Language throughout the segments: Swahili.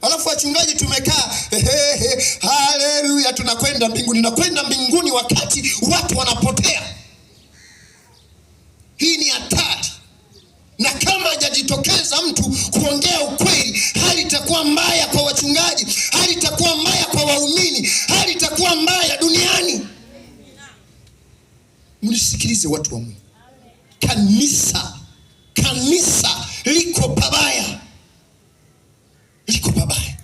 Alafu wachungaji tumekaa, hehehe, haleluya, tunakwenda mbinguni. Nakwenda mbinguni wakati watu wanapotea. Hii ni hatari, na kama hajajitokeza mtu kuongea ukweli, hali itakuwa mbaya kwa wachungaji, hali itakuwa mbaya kwa waumini, hali itakuwa mbaya duniani. Mnisikilize watu wa Mungu, kanisa liko pabaya, liko pabaya.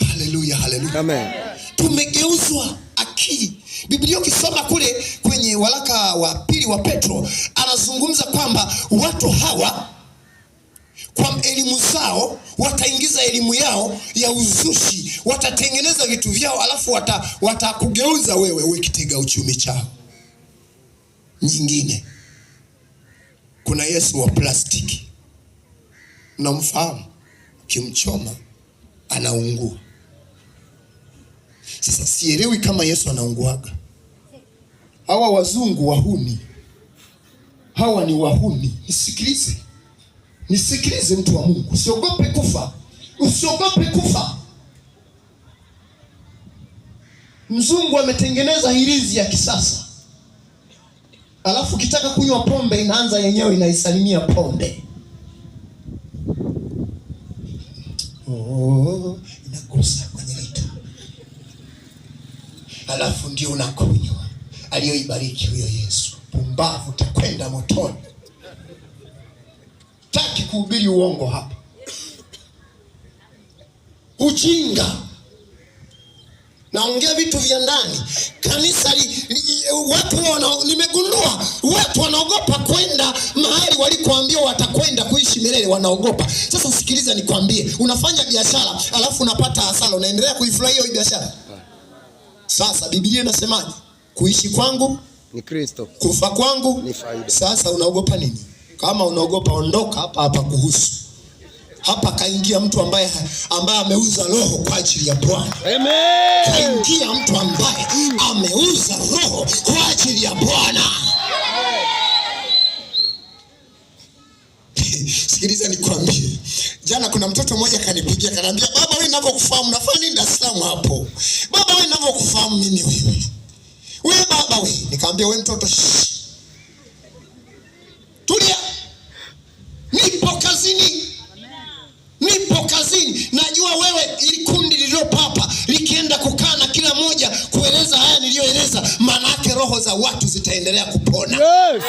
Haleluya, haleluya. Amen. Tumegeuzwa akili. Biblia ukisoma kule kwenye waraka wa pili wa Petro anazungumza kwamba watu hawa kwa elimu zao wataingiza elimu yao ya uzushi, watatengeneza vitu vyao, alafu watakugeuza wewe uwe kitega uchumi chao. Nyingine, kuna Yesu wa plastiki, mnamfahamu? Ukimchoma anaungua. Sasa sielewi kama Yesu anaunguaga. Hawa wazungu wahuni, hawa ni wahuni. Nisikilize, nisikilize mtu wa Mungu, usiogope kufa, usiogope kufa. Mzungu ametengeneza hirizi ya kisasa, alafu ukitaka kunywa pombe inaanza yenyewe inaisalimia pombe. Oh, inagusa kwenye lita, alafu ndio unakunywa. Aliyoibariki huyo Yesu. Pumbavu, utakwenda motoni. Taki kuhubiri uongo hapa, ujinga. Naongea vitu vya ndani. Kanisa watu nimegundua watu wanaogopa kwenda mahali walikoambiwa watakwenda kuishi milele, wanaogopa. Sasa sikiliza nikwambie, unafanya biashara alafu unapata hasara, unaendelea kuifurahia hiyo biashara? Sasa Biblia inasemaje? Kuishi kwangu ni Kristo, kufa kwangu ni faida. Sasa unaogopa nini? Kama unaogopa ondoka hapa, hapa kuhusu. Hapa kaingia mtu ambaye ameuza roho kwa ajili ya Bwana. Amen. Kaingia mtu ambaye ameuza roho kwa ajili ya Bwana. Sikiliza nikwambie. Jana kuna mtoto mmoja kanipigia, kaniambia, baba wewe ninavyokufahamu nafanya nini Dar es Salaam hapo? Baba wewe ninavyokufahamu mimi wewe. Wewe baba wewe. Nikamwambia wewe mtoto, shh. Tulia. Nipo kazini. Nipo kazini. Najua wewe ili kundi lililopo hapa likienda kukaa na kila mmoja kueleza haya niliyoeleza, maana yake roho za watu zitaendelea kupona. Yes.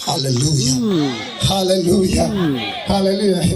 Hallelujah. Hallelujah. Hallelujah.